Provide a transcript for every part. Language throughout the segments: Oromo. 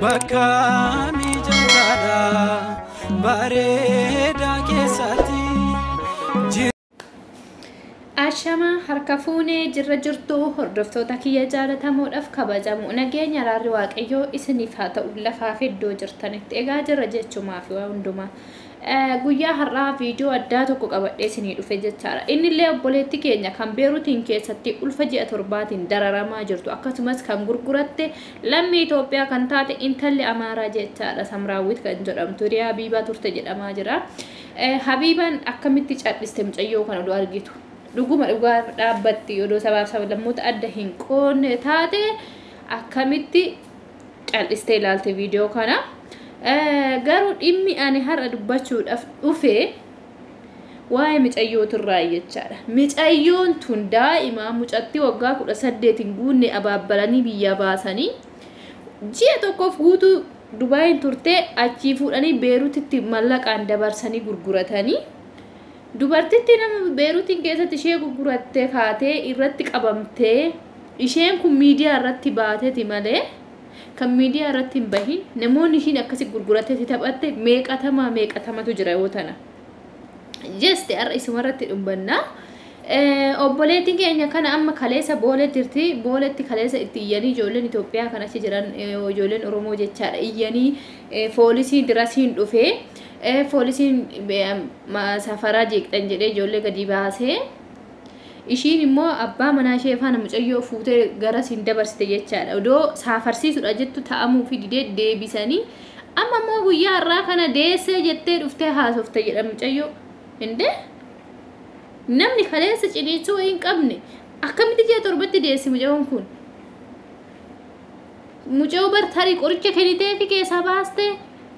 Bakka mijataadha bareedaa keessatti. Ashama harka fuunee jirra jirtu hordoftoota kiyya jaalatamuudhaaf kabajamu nageenya araarri Waaqayyoo isiniif haa ta'u lafaaf iddoo jirtanitti. Egaa jirra jechumaaf waa hundumaa. Guyyaa har'aa viidiyoo addaa tokko qabadhee isinii dhufe jechaadha. Innillee obboleetti keenya kan Beeruutiin keessatti ulfa ji'a 7tiin dararamaa jirtu, akkasumas kan gurguratte lammii Itoophiyaa kan taate intalli Amaaraa jechaadha. Samraawwit kan jedhamtu hiriyaa Habiibaa turte jedhamaa jira. Habiibaan akkamitti cadhiste mucayyoo kana odoo argitu? Dhuguma dhugaa dhaabbatti odoo sabaaf sablammoota adda hin qoonne taate akkamitti cal'istee ilaalte viidiyoo kana? Garuu dhimmi ani har'a dubbachuudhaaf dhufe waa'ee mucayyootirraa jechaadha. Mucayyoon tun daa'ima mucattii waggaa 18 hin guunne abaabbalanii biyya baasanii ji'a tokkoof guutuu Dubaayin turtee achii fuudhanii Beeruutitti mallaqaan dabarsanii gurguratanii, dubartitti nama Beeruutiin keessatti ishee gurgurattee kaatee irratti qabamtee, isheen kun miidiyaa irratti baateeti malee kan miidiyaa irratti hin bahin namoonni ishiin akkasi gurguratteeti taphatte meeqatamaa meeqatamatu jira yoo tana. Jeste har'a isuma irratti dhumbannaa. Obboleettiin keenya kana amma kaleessa Boolee jirti. Booletti kaleessa itti iyyanii ijoolleen Itoophiyaa kan achi jiran, ijoolleen Oromoo jechaadha, iyyanii foolisiin dirasiin dhufee, foolisiin safaraa jeeqxan jedhee ijoollee gadi baasee, ishiin immoo abbaa manaa ishee faana mucayyoo fuutee garasiin dabarsite jechaadha. Odoo saafarsiisuudha jettu ta'amuu fi didee deebisanii amma immoo guyyaa har'aa kana deessee jettee dhuftee haasofte jedha mucayyoo. Indee namni kaleessa ciniinsuu wayii hin qabne akkamitti ji'a 7tti deessi mucayyoon kun? Mucayyoo bar tarii qoricha kennitee fi keessaa baaste,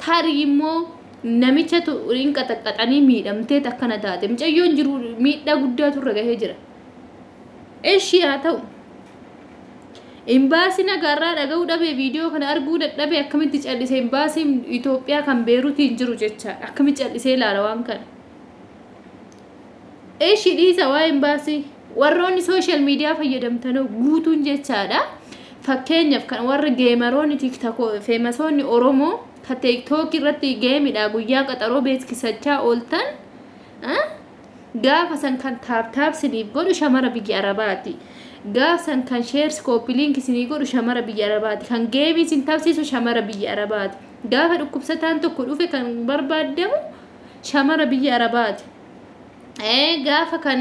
tarii immoo namicha hin qaxaqqaxanii miidhamtee akkana taate. Mucayyoon jiru miidhaa guddaatu irra gahee jira. Ishii haa ta'u. Imbaasii nagaarraa dhaga'uu dhabee, viidiyoo kana arguu dadhabee, akkamitti callisee imbaasiin Itoophiyaa kan Beeruutiin jiru jechaadha. Akkamitti callisee ilaala waan kana? Ishi dhiisa waa imbaasii. Warroonni social media fayyadamtan guutuun jechaadha. Fakkeenyaaf kan warri gameroonni TikTok, famousoonni Oromoo kan TikTok irratti gameiidha guyyaa qaxaroo beeksisachaa ooltan, gaafa san kan tap tap siniif godhu shamara biyya Arabaati. Gaafa san kan shares copy link sinii godhu shamara biyya Arabaati. Kan gameii sin tapsiisu shamara biyya Arabaati. Gaafa dhukkubsataan tokko dhufe kan barbaadamu shamara biyya Arabaati. Gaafa kan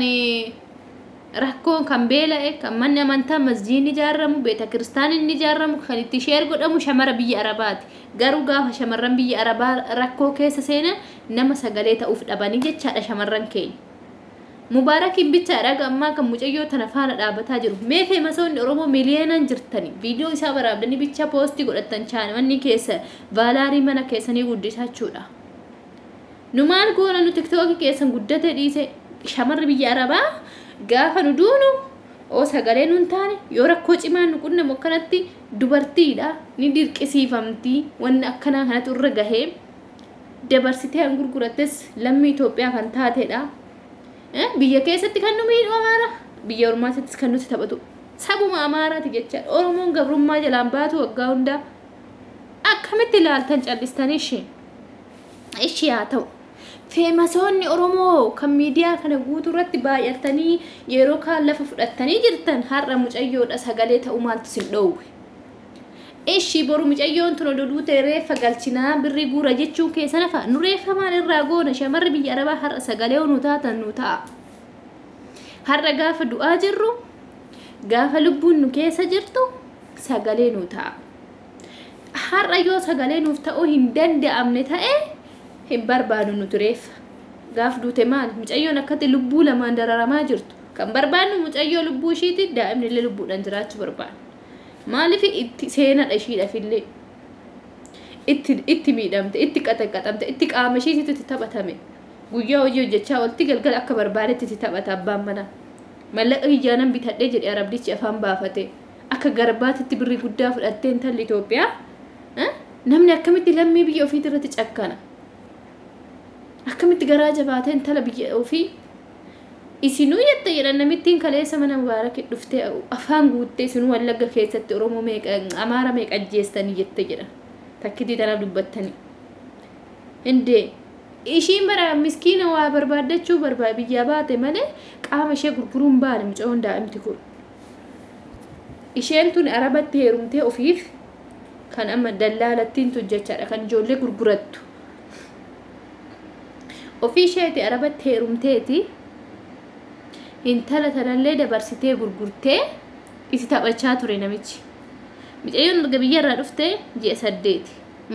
rakkoon kan beela'e, kan manni amantaa masjiidni ijaaramu, beeta kiristaanni ijaaramu, kan itti share godhamu shamara biyya Arabaati. Garuu gaafa shamarran biyya Arabaa rakkoo keessa seenan nama sagalee ta'uuf dhabanii jechaadha shamarran keenya. Mubaarakiin bichaadha ammaa kan mucayyoo tana faana dhaabataa jiru. Mee famousoonni Oromoo miliyoonaan jirtani viidiyoo isaa waraabdanii bichaa post godhattan chaanmanni keessa vaalaarii mana keessanii guddisachuudha. Nu maal goona? Nu TikTokii keessan guddate dhiise, shamarri biyya Arabaa gaafa nu duunu oo sagalee nun taane, yoo rakkoo cimaan nu qunnamu akkanatti dubartiidha ni dirqisiifamti. Wanni akkanaa kanatu irra gahee dabarsitee kan gurgurattes lammii Itoophiyaa kan taatedha. Biyya keessatti kan nu miidhu Amaara, biyya ormaattis kan nuti taphatu sabuma Amaaraati jechaadha. Oromoon gabrummaa jalaan baatu waggaa hundaa akkamitti ilaaltan callistanii? Ishee ishee haa ta'u. Famousoonni Oromoo kan miidiyaa kana guutuu irratti baay'atanii yeroo kaan lafa fudhattanii jirtan, har'a mucayyoodha sagalee ta'uu maaltu sin dhoowwe? Ishii boru mucayyoon tun oduu duute reeffa galchinaa birrii guura jechuun keessa nafa. Nu reeffa maal irraa goona? Shamarri biyya Arabaa har'a sagalee nu taatan nu ta'a. Har'a gaafa du'aa jirru, gaafa lubbuun nu keessa jirtu sagalee nu ta'a. Har'a yoo sagalee nuuf ta'uu hin danda'amne ta'e hin barbaadu nuti reeffa. Gaaf duute maal? Mucayyoon akkatti lubbuu lamaan dararamaa jirtu. Kan barbaadnu mucayyoo lubbuu ishiiti, daa'imni illee lubbuudhaan jiraachuu barbaada. Maaliif itti seenadha ishiidhaaf illee. Itti miidhamte, itti qaxaqaxamte, itti qaama ishiititti itti taphatame. Guyyaa hojii hojjechaa oolti, galgala akka barbaadetti itti taphata abbaan manaa. Mallaqa kiyyaanan bitadhee jedhe arabdichi afaan baafate. Akka garbaatitti birrii guddaa fudhattee intalli Itoophiyaa. Namni akkamitti lammii biyya ofiitii irratti cakkana? Akkamitti garaa jabaatee intala biyya ofii isinuu jette jedhan? Namittiin kaleessa mana Mubaarakii dhuftee afaan guuttee, isinuu Wallagga keessatti Oromoo meeqa, Amaara meeqa ajjeestanii jette jedhan. Takkitii tanaaf dubbattanii. Indee ishiin bara miskiina waa barbaaddachuu biyyaa baate malee qaama ishee gurguruun baane mucayyoon daa'imti kun. Isheen tun Arabatti heerumtee ofiif kan amma dallaalattiin tun jechaadha kan ijoollee gurgurattu. Ofii isheeti Arabatti heerumteeti intala tanallee dabarsitee gurgurtee itti taphachaa ture namichi. Mucayyoon erga biyyarraa dhuftee ji'a 8.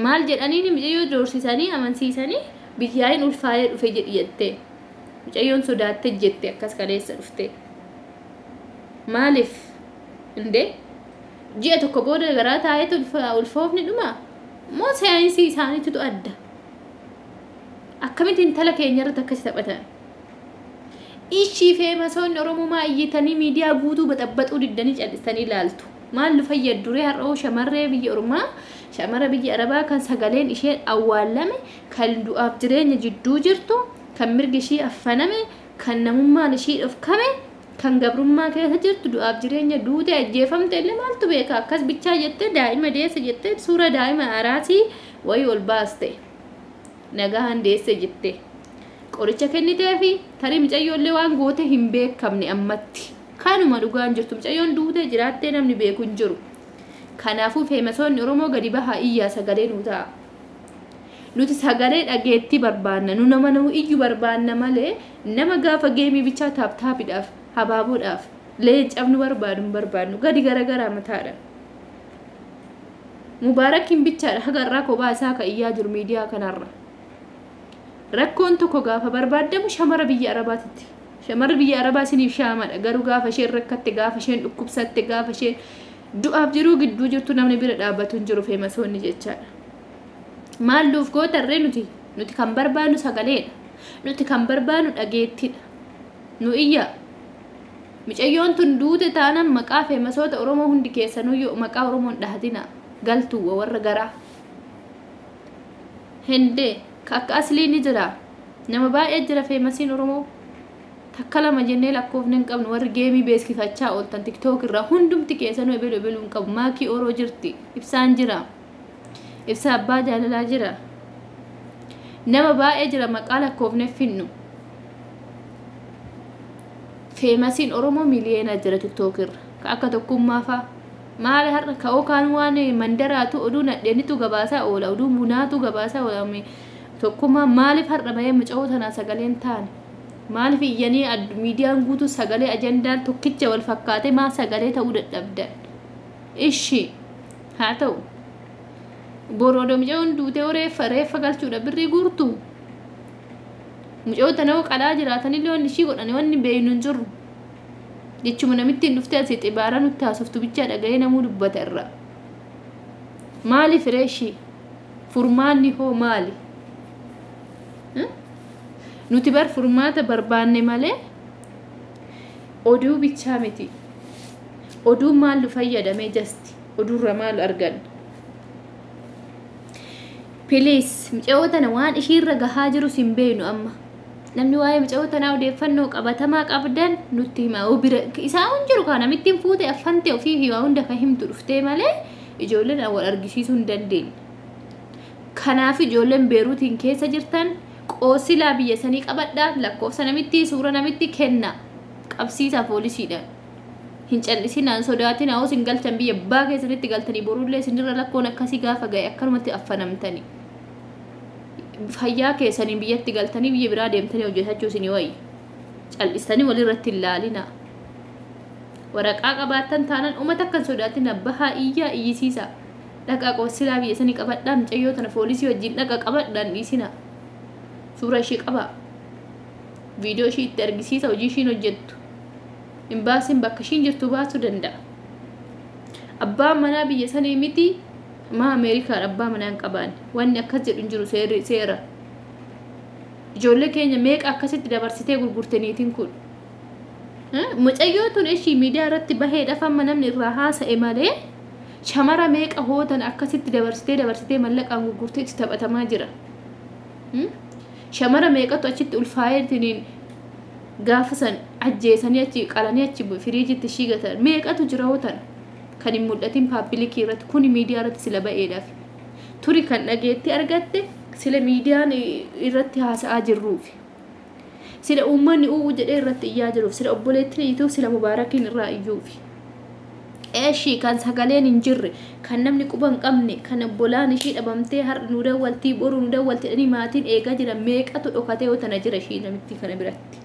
Maal jedhaniin mucayyoo doorsisanii amansiisanii biyyaayin ulfaa'ee dhufe jedhi jettee. Mucayyoon sodaattee jette akkas kaleessa dhufte. Maaliif? Indee ji'a tokko booda garaa taa'eetu ulfoofni dhuma? Moo saayinsii isaaniitu adda? Akkamitti intala keenya irratti akkasi taphatan? Ishii feemasoonni Oromoo iyyitanii miidiyaa guutuu baxabbaxuu diddanii cal'istanii ilaaltu. Maal nu fayyaddu ree har'oo shamarree biyya Oromaa, shamara biyya Arabaa kan sagaleen ishee awwaallame, kan du'aaf jireenya jidduu jirtu, kan mirgi ishii affaname, kan namummaan ishii dhofkame, kan gabrummaa keessa jirtu du'aaf jireenya duute ajjeefamte illee maaltu beeka akkas bichaa jettee daa'ima deesse jettee suura daa'ima araasii wayii ol baaste. Nagaan deesse jettee. Qoricha kenniteefi tarii mucayyoollee waan goote hin beekamne ammatti. Kanuma dhugaan jirtu mucayyoon duutee jiraattee namni beeku hin jiru. Kanaafuu feemasoonni Oromoo gadi bahaa iyyaa sagalee nuu ta'a. Nuti sagalee dhageettii barbaanna. Nu nama nu iyyu barbaanna malee nama gaafa geemii bichaa taaptaapiidhaaf habaaboodhaaf leencaaf nu barbaadu hin barbaannu. Gadi garagaraa mataadha. Mubaarakiin bichaadha haga irraa kophaa isaa ka iyyaa jiru miidiyaa kanarra. Rakkoon tokko gaafa barbaadamu shamara biyya Arabaatitti. Shamarri biyya Arabaa isiniif shaamadha. Garuu gaafa isheen rakkatte, gaafa isheen dhukkubsatte, gaafa isheen du'aaf jiruu gidduu jirtu namni bira dhaabbatu hin jiru feemasoonni jechaadha. Maal nuuf gootarree nuti? Nuti kan barbaannu sagaleedha. Nuti kan barbaannu dhageettidha. Nu iyya. Mucayyoon tun duute taanaan maqaa feemasoota Oromoo hundi keessanuu maqaa Oromoon dhahatina. Galtuu warra garaa. Hindee akka aslii ni jira. Nama baay'ee jira feemasiin Oromoo. Takka lama jennee lakkoofne hin qabnu warri geemii beeksifachaa ooltan tiktook irraa hundumti keessanuu ebelu ebeluu hin qabu. Maakii Oroo jirti. Ibsaan jira. Ibsa abbaa jaalalaa jira. Nama baay'ee jira maqaa lakkoofne finnu. Feemasiin Oromoo miliyoona jira tiktook irra. Akka tokkummaa fa'a. Maali har'a ka'oo kaan waan mandaraatu oduu nadheenitu gabaasaa oola oduu bunaatu gabaasaa oola. Tokkummaa maaliif har'a bahee mucayoo tanaa sagaleen taane? Maaliif iyyanii miidiyaan guutuu sagalee ajandaan tokkicha wal fakkaate maa sagalee ta'uu dadhabdan? Ishi haa ta'u. Boroodo mucayoon duutee reeffa galchuudha birrii guurtu. Mucayoo tana qalaa jiraatanillee wanni ishii godhani wanni beeynu hin jiru. Jechuma namitti hin dhuftee asii xibaaraa nutti haasoftu bichaa dhaga'ee namuu dubbata irra. Maaliif reeshii? Furmaanni hoo maali? Nuti bar furmaata barbaanne malee oduu bichaa miti. Oduun maal nu fayyadamee jasti? Oduurra maal arganna? Please mucayyoo tana waan ishiirra gahaa jirus hin beeknu amma. Namni waa'ee mucayyoo tanaa odeeffannoo qabatamaa qabdan nutti hima. Isaa hin jiru kana namittiin fuute affante ofii fi waa hunda kan himtu dhuftee malee ijoolleen wal argisiisuu hin dandeenye. Kanaaf ijoolleen Beeruutiin keessa jirtan qoosilaa biyya sanii qabadhaa lakkoofsa namitti suura namitti kenna qabsiisaa poolisiidhaan. Hin callisinaan sodaatinaa hoo isin galchan biyya abbaa keessanitti galtanii borullee isinirra lakkoon akkasii gaafa ga'e akkanumatti affanamtanii. Fayyaa keessaniin biyyatti galtanii biyya biraa deemtanii hojjetachuu isinii wayya. Cal'istanii walirratti hin laalinaa. Waraqaa qabaattan taanaan uummata akka hin sodaatina bahaa iyyaa iyyisiisa. Dhaqaa qoosilaa biyya sanii qabadhaa mucayyoo tana poolisii wajjin dhaqa qabadhaan dhiisina. Suura ishii qabaa. Viidiyoo ishii itti argisiisa hojii ishiin hojjettu. Imbaasiin bakka ishiin jirtu baasuu danda'a. Abbaan manaa biyya sanii miti maa Ameerikaan abbaa manaa hin qabaanne. Wanni akkas jedhu hin jiru seera. Ijoollee keenya meeqa akkasitti dabarsitee gurgurte niitiin kun. Mucayyoo tun ishii miidiyaa irratti bahee dhafamma namni irraa haasa'e malee shamara meeqa hootan akkasitti dabarsitee mallaqaan gurgurtee itti taphatamaa jira. Shamara meeqatu achitti ulfaa'eetiniin gaafa san ajjeesanii achi qalanii achi firiijitti ishii gatan meeqatu jira hootan kan hin mul'atin paabilikii irratti kun miidiyaa irratti sila ba'eedhaaf. Turi kan dhageetti argatte sila miidiyaan irratti haasa'aa jirruufi. Sila uummanni u'uu jedhee irratti iyyaa jiruuf, sila obboleettiin iyyituuf, sila Mubaarakiin irraa iyyuufi. Eeshii kan sagaleen hin jirre, kan namni quba hin qabne, kan obbolaan ishii dhabamtee har'a nu dawwaltii boru nu dawwalti jedhanii maatiin eegaa jiran meeqatu dhokatee yoo tana jira ishii namittii kana biratti.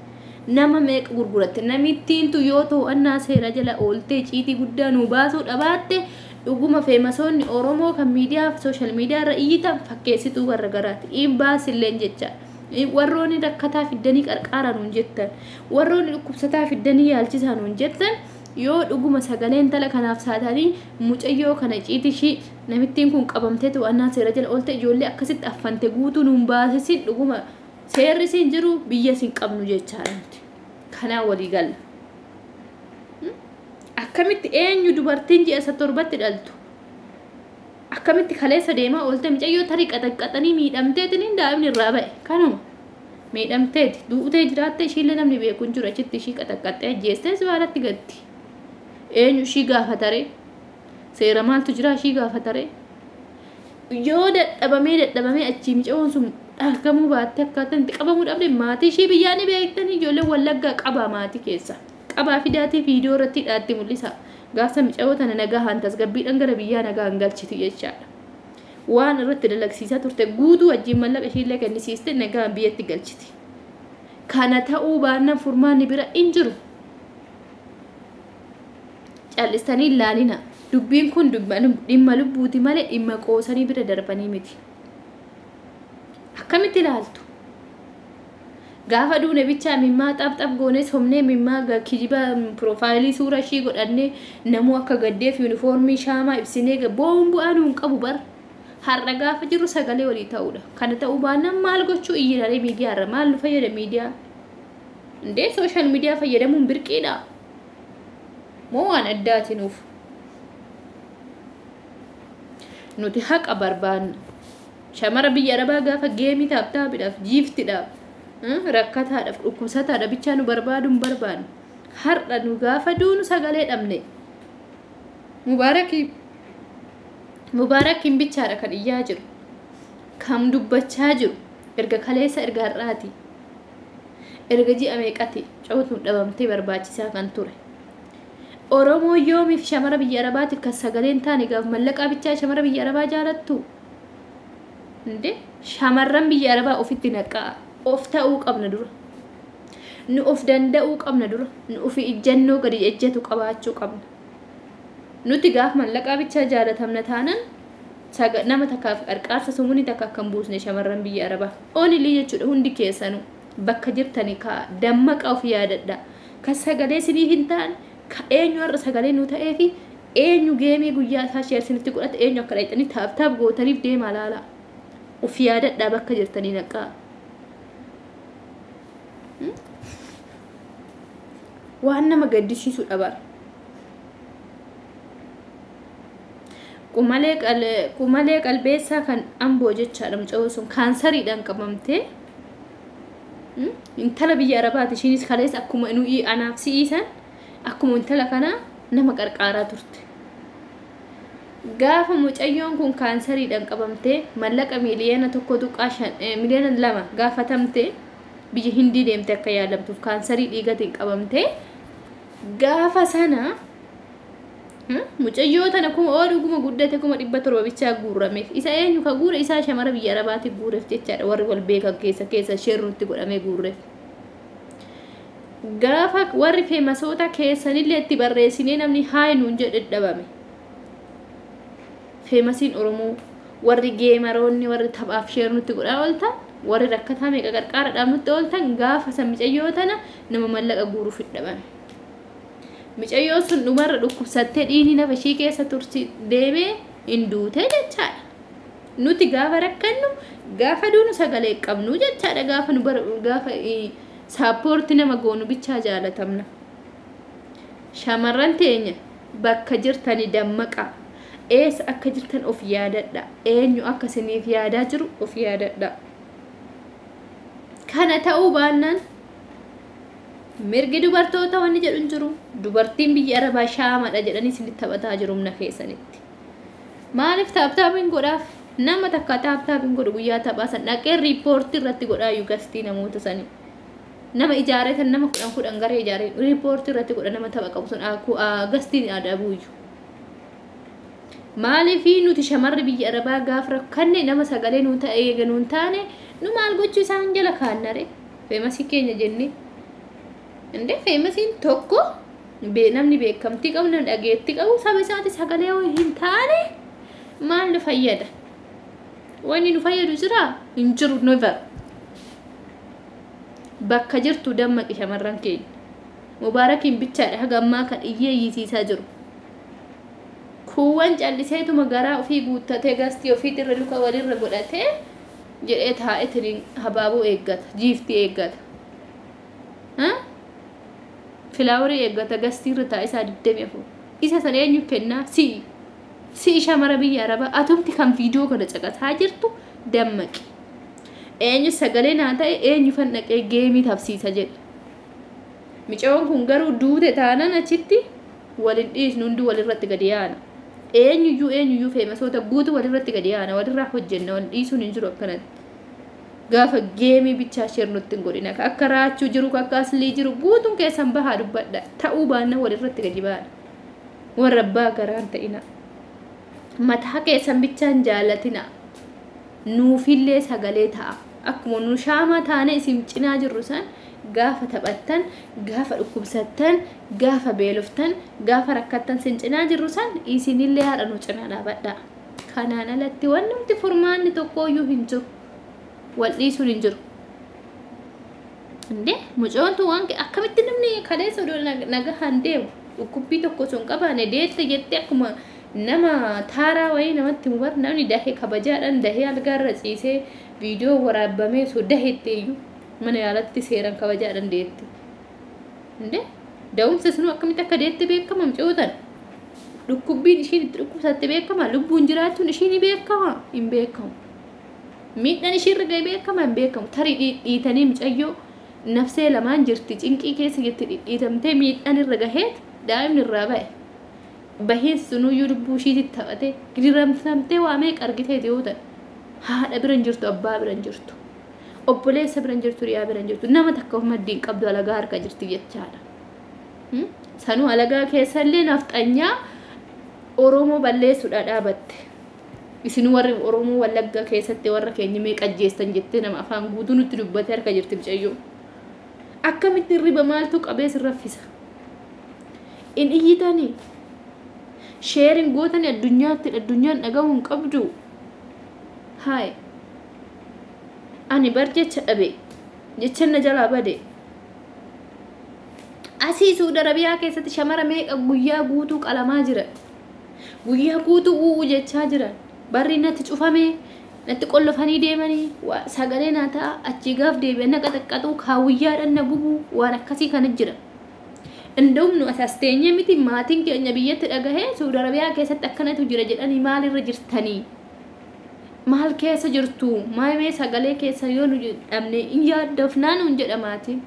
Nama meeqa gurguratte? Namittiintu yoo to'annaa seera jala ooltee ciitii guddaa nu baasuu dhabaatte, dhuguma famousoonni Oromoo kan miidiyaa social media irra iyyitan fakkeessituu warra garaati. In baasilleen jecha. Warroonni rakkataa fiddanii qarqaara nuun jettan, warroonni dhukkubsataa fiddanii yaalchisaa nuun jettan, yoo dhuguma sagalee intala kanaaf saatanii mucayyoo kana ciiti ishii namittiin kun qabamtee to'annaa seera jala oolte, ijoollee akkasitti affante guutuu nuun baasisin, dhuguma seerri siin jiru biyya siin qabnu jechaadha nuti. Kanaan walii galla. Akkamitti eenyu dubartiin ji'a isa 7tti dhaltu? Akkamitti kaleessa deemaa oolte mucayyoo tarii qaxaqqaxanii miidhamteetiin daa'imni irraa ba'e kanuma. Miidhamteeti duutee jiraatte ishiillee namni beeku hin jiru, achitti ishii qaxaqqaxxee ajjeestee si baalatti gatti. Eenyu ishii gaafataree? Seera maaltu jira ishii gaafataree? Yoo dadhabamee dadhabamee achii mucayyoon sun argamuu baatte, akkaataa itti qabamuu dhabde, maatii ishii biyyaa ni beektanii, ijoollee Wallaggaa qabaa maatii keessa. Qabaa fidaatii viidiyoo irratti hidhaatti mul'isa. Gaafsa mucayyoo tana nagaan tasgabbiidhaan gara biyyaa nagaan galchiti jechaadha. Waan irratti dalagsiisaa turte guutuu wajjin mallaqa ishiillee kennisiiste nagaan biyyatti galchiti. Kana ta'uu baannaan furmaanni bira hin jiru. Callistanii ilaalina. Dubbiin kun dhimma lubbuuti malee dhimma qoosanii bira darbanii miti. Akkamitti ilaaltu? Gaafa duune bichaa mimmaa xapxap goonee somnee, mimmaa kijiba profile suura ishii godhannee namuu akka gaddeef yuunifoormii shaamaa ibsinee bo'oon bu'aa nuun qabu bar. Har'a gaafa jirru sagalee walii ta'uudha. Kana ta'uu baannaan maal gochuu iyyinaree miidiyaarra? Maal nu fayyada miidiyaa? Indee social media fayyadamuun birqiidha. Moo waan addaati nuuf? Nuti haqa barbaanna. Shamara biyya Arabaa gaafa game tap tapiidhaaf, giftidhaaf, rakkataadhaaf, dhukkubsataadha bichaa nu barbaadu hin barbaannu. Har'a nu gaafa duunu sagalee dhabne. Mubaarakiin bichaadha kan iyyaa jiru. Kan dubbachaa jiru. Erga kaleessa, erga har'aati. Erga ji'a meeqati cawtuun dhabamtee barbaachisaa kan ture. Oromoo yoomiif shamara biyya Arabaatiif kan sagaleen taane gaaf mallaqaa bichaa shamara biyya Arabaa jaalattu? Indee shamarran biyya Arabaa ofitti naqaa. Of ta'uu qabna dura. Nu of danda'uu qabna dura. Nu ofi ijjannoo gadi ejjetu qabaachuu qabna. Nuti gaaf mallaqaa bichaa jaalatamna taanan nama takkaaf qarqaarsa sumuni takka akka hin buusne shamarran biyya Arabaa. Only jechuudha, hundi keessanuu bakka jirtanii ka dammaqa, of yaadadha. Kan sagalee isinii hin taane, ka eenyu har'a sagalee nu ta'ee fi eenyu game guyyaa isaa share isinitti godhate, eenyu akka dhaqxanii tap tap gootaniif deemaa laala. Of yaadadhaa, bakka jirtanii naqaa. Waan nama gaddisiisu dhabar. Qumalee qalbeessaa kan Amboo jechaadha, mucayyoo sun kaansariidhaan qabamtee intala biyya Arabaati. Ishiinis kaleessa akkuma nuyi anaaf si'iisan akkuma intala kanaa nama qarqaaraa turte. Gaafa mucayyoon kun kaansariidhaan qabamtee mallaqa 1.5, 2 miliyoona gaafatamte, biyya Hindii deemte akka yaalamtuuf, kaansarii dhiigatiin qabamtee, gaafa sana mucayyoo tana kuma oo dhuguma guddate 700,000 bichaa guurameef. Isa eenyu ka guure? Isaa shamara biyya Arabaatti guureef jechaadha, warri wal beekan keessa keessa sheerrutti godhamee guureef. Gaafa warri famousoota keessanillee itti barreessinee namni haay nuun jedhe dhabame. Famousiin Oromoo warri gameroonni, warri taphaaf share nutti godhaa ooltan, warri rakkataa meeqa qarqaara dhaabnutti ooltan, gaafa san mucayyoo tana nama mallaqa guuruuf dhabame. Mucayyoo sun dhumarra dhukkubsattee dhiigni nafa ishii keessa tursi deemee hin duute jechaadha. Nuti gaafa rakkannu, gaafa duunu sagalee qabnu jechaadha. Gaafa nu gaafa support nama goonu bichaa jaalatamna. Shamarran teenya bakka jirtani dammaqaa. Eessa akka jirtan of yaadadha. Eenyu akka isiniif yaadaa jiru of yaadadha. Kana ta'uu baannaan mirgi dubartoota wanni jedhu hin jiru. Dubartiin biyya Arabaa shaamadha jedhanii isinitti taphataa jiru humna keessanitti. Maaliif tap tapiin godhaaf? Nama takka tap tap hin godhu guyyaa taphaa san dhaqee riippoortii irratti godhaayyuu gastii namoota sanii. Nama ijaaree tan nama 10 10 garee ijaaree riippoortii irratti godha nama tapha qabu sun gastiin adabuuyyu. Maaliifii nuti shamarri biyya Arabaa gaaf rakkanne nama sagalee nuu ta'e eega nuun taane nu maal gochuu isaan jala kaannare feemasii keenya jennee. Indee feemasiin tokko namni beekamtii qabu namni dhageettii qabu saba isaati sagalee yoo hin taane maal nu fayyada? Wanni nu fayyadu jiraa? Hin jiru, never. Bakka jirtu dammaqi shamarran keenya. Mubaarakiin bichaadha haga ammaa kan iyyee iyyisiisaa jiru. Kuuwwan calliseetuma garaa ofii guuttatee gastii ofiitirra luka walirra godhatee jedhee taa'eetiin habaaboo eeggata, jiiftii eeggata. Filaaworii eeggata gastiirra taa'e isaa 24. Isa sana eenyu kennaa? Si'i. Si'i shamara biyya Arabaa atumti kan viidiyoo kana caqasaa jirtu dammaqi. Eenyu sagalee naa ta'e eenyu fan dhaqee geemii tapsiisa jedhe. Micoon kun garuu duute taanan achitti walin dhiisnu, hundi walirratti gadi yaana. Eenyuyyuu eenyuyyuu feemasoota guutuu walirratti gadi yaana, walirraa hojjenna, wal dhiisuun hin jiru akkanatti. Gaafa geemii bichaa share nutti hin godhina. Akka raachuu jiru, akka aslii jiru guutuun keessan bahaa dubbadha. Ta'uu baanna walirratti gadi baana. Warra abbaa garaan ta'ina. Mataa keessan bichaan jaalatina. Nuufillee sagalee ta'a. Akkuma nu shaamaa taane isin cinaa jirru san gaafa taphattan, gaafa dhukkubsattan, gaafa beeloftan, gaafa rakkattan isin cinaa jirru san isinillee haadha nu cinaa dhaabadha. Kanaan alatti wanti furmaanni tokkooyyuu hin jiru. Wal dhiisuun hin jiru. Indee mucoontu waan akkamitti namni kaleessa odoo nagahaan deemu dhukkubbii tokko osoo hin qabaanne deette jettee akkuma nama taaraa wayii namatti mubar namni dahee kabajaadhaan dahee algaarra ciisee viidiyoo waraabamee osoo daheette iyyuu mana yaalatti seeraan kabajaadhaan deette. Indee da'umsa sunuu akkamitti akka deette beekama mucootan. Dhukkubbiin ishiin itti dhukkubsatte beekama, lubbuun jiraachuun ishii ni beekama, hin beekamu. Miidhaan ishiirra ga'e beekama, hin beekamu. Tarii dhiitanii mucayyoo nafsee lamaan jirti, cinqii keessa jirti, dhidhiitamtee miidhaan irra gaheet daa'imni irraa ba'e. Bahiinsi sunuyyuu lubbuu ishiitti taphatee gidiramsamtee waa meeqa argiteeti yoo ta'e. Haadha bira hin jirtu, abbaa bira hin jirtu. Obboleessa bira hin jirtu, riyaa bira hin jirtu. Nama takka of maddii hin qabdu, alagaa harka jirti jechaadha. Sanuu alagaa keessallee nafxanyaa Oromoo balleessuudha dhaabatte. Isin warri Oromoo Wallagga keessatti warra keenya meeqa ajjeestan jettee nama afaan guutuu nutti dubbatee harka jirti mucayyoo. Akkamitti hirriba maaltu qabee sin raffisa? In iyyitanii? Sharing gootanii addunyaatti addunyaan dhagahuu hin qabdu. Haay. Ani bar jecha dhabe. Jecha na jalaa bade. Asii Suudi Arabiyaa keessatti shamara meeqa guyyaa guutuu qalamaa jira. Guyyaa guutuu u'uu jechaa jiran. Barri natti cufamee natti qollofanii deemanii sagalee naa ta'a, achii gaaf deebi'an na qaxaqqaxuu, kaawwiyyaadhaan na gubuu, waan akkasii kana jira. Inda'um nu as teenyee miti maatiin keenya biyyatti dhagahee Suudi Arabiyaa keessatti akkanatu jira jedhanii maalirra jirtanii? Maal keessa jirtu? Maal mee sagalee keessa yoo nu dhabne in yaaddofnaa nuun jedha maatiin.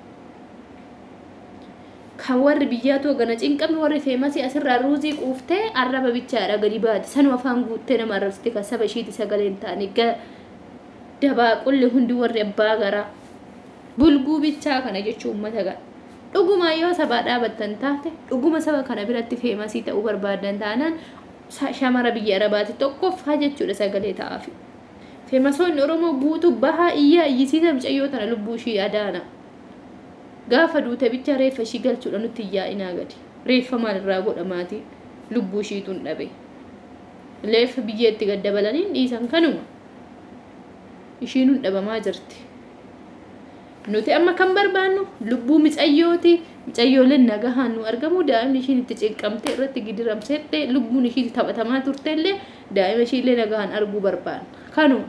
Kan warri biyyaatu gana cinqame, warri feemasii asirraa ruuzii quuftee arraba bichaadha gadi baati. Sanuma afaan guuttee nama arrabsite kan saba ishiiti sagalee hin taane dabaaqulli hundi warri abbaa garaa. Bulguu bichaa kana jechuun uummata gara. Dhuguma yoo sabaa dhaabattan taate, dhuguma saba kana biratti feemasii ta'uu barbaadan taanaan shamara biyya Arabaati tokkoffaa jechuudha sagalee ta'aafi. Feemasoonni Oromoo guutuu bahaa iyyaa iyyisiisa mucayyoo tana, lubbuu ishii adaana. Gaafa duute bicha reeffa ishii galchuudha nutti iyyaa'inaa gadi. Reeffa maalirraa godha maatiin? Lubbuu ishiituun dhabe. Reeffa biyyeetti gad dabalanii dhiisan kanuma. Ishiin dhabamaa jirti. Nuti amma kan barbaannu lubbuu micayyooti. Micayyooleen nagahaan nu argamu, daa'imni ishiin itti cinqamtee irratti gidiramseette lubbuun ishiitti taphatamaa turtellee daa'ima ishiillee nagahaan arguu barbaanna. Kanuma.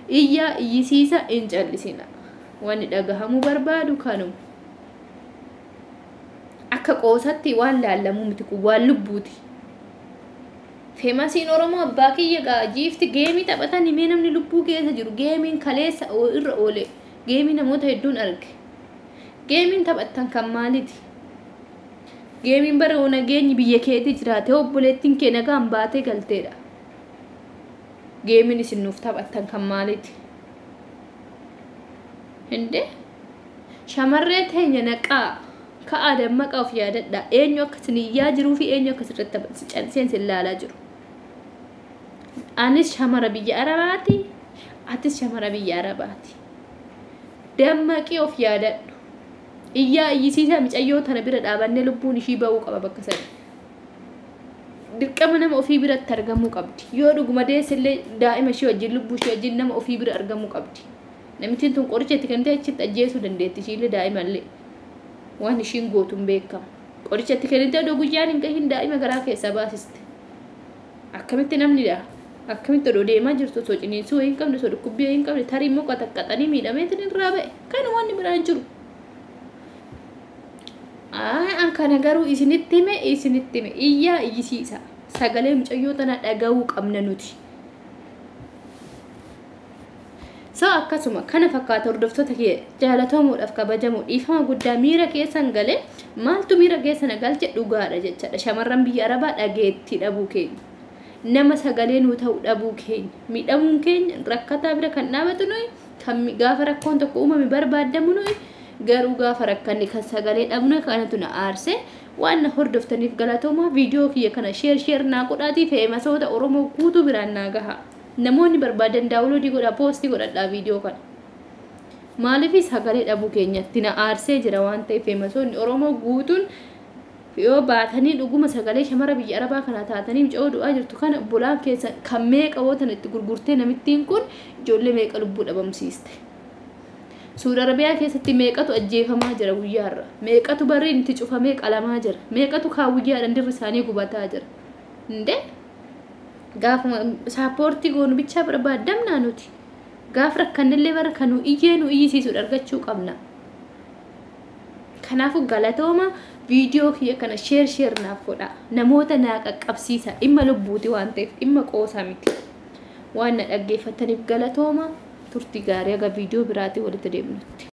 Iyyaa iyyisiisa hin callisina. Wanni dhagahamuu barbaadu kanuma. Akka qoosatti waan laallamuu miti, kun waan lubbuuti. Feemasiin Oromoo abbaa kiyya gaa jiifti geemii taphatanii mee namni lubbuu keessa jiru geemiin kaleessa irra oole geemii namoota hedduun arge. Geemiin taphattan kan maaliiti? Geemiin bara nageenyi biyya keetii jiraate obboleettiin kee nagaan baatee galteedha. Geemiin isin nuuf taphattan kan maaliiti? Hindee shamarree teenya naqaa ka'aa dammaqaa of yaadadhaa. Eenyu akka isin iyyaa jiruu fi eenyu akka asirratti calliseen isin ilaalaa jiru. Anis shamara biyya Arabaati. Atis shamara biyya Arabaati. Dammaqii of yaadadhu. Iyyaa iyyisiisaa micayyoo tana bira dhaabannee lubbuun ishii ba'uu qaba bakka sana. Dirqama nama ofii biratti argamuu qabdi. Yoo dhuguma deessillee daa'ima ishii wajjin lubbuu ishii wajjin nama ofii bira argamuu qabdi. Namittiin tun qoricha itti kennitee achitti ajjeesuu dandeetti ishiillee daa'imallee. Waan ishiin gootu hin beekamu. Qoricha itti kennitee odoo guyyaan hin gahin daa'ima garaa keessaa baasiste. Akkamitti namni dha? Akkamitti odoo deemaa jirtu osoo ciniinsuu hin qabne osoo dhukkubbii hin qabne tarii immoo qaxaqqaxanii miidhameetiin irraa ba'e. Kan wanni biraan jiru. An kana garuu isinitti hime iyyaa iyyisiisa. Sagalee mucayyoo tana dhaga'uu qabna nuti. So akkasuma kana fakkaata hordoftoota kee jaalatamuudhaaf kabajamu dhiifama guddaa miira keessan galee maaltu miira keessan galche dhugaadha jechaadha. Shamarran biyya Arabaa dhageettii dhabuu keenya. Nama sagalee nuu ta'u dhabuu keenya. Miidhamuun keenya rakkataa bira kan dhaabatu nuyi kan gaafa rakkoon tokko uumame barbaadamu nuyi garuu gaafa rakkanne kan sagalee dhabnu kanatu na aarse. Waan na hordoftaniif galatoomaa. Viidiyoo kiyya kana sheer naa godhaatii feemasoota Oromoo guutuu biraan naa gaha. Namoonni barbaadan daawuloodii godhaa poostii godhadhaa viidiyoo kana. Maaliif sagalee dhabuu keenyatti na aarsee jira waan ta'eef feemasoonni Oromoo guutuun yoo baatanii dhuguma sagalee shamara biyya Arabaa kana taatanii mucoo du'aa jirtu kana bolaan keessa kan meeqa wootan itti gurgurtee namittiin kun ijoollee meeqa lubbuu dhabamsiiste. Suudi Arabiyaa keessatti meeqatu ajjeefamaa jira guyyaarra. Meeqatu barriin itti cufamee qalamaa jira. Meeqatu kaawwiyyaadhaan dirri isaanii gubataa jira. Indee gaafuma saappoortii goonu bichaa barbaadamnaa nuti. Gaafa rakkannillee bara kan nu iyyee nu iyyisiisuu argachuu qabna. Kanaafuu galatooma viidiyoo kiyya kana sheer naaf godhaa. Namoota naa qaqqabsiisa. Dhimma lubbuuti waan ta'eef dhimma qoosaa miti. Waan na dhaggeeffataniif galatooma. Turtii gaarii haga viidiyoo biraatiin walitti deemnutti.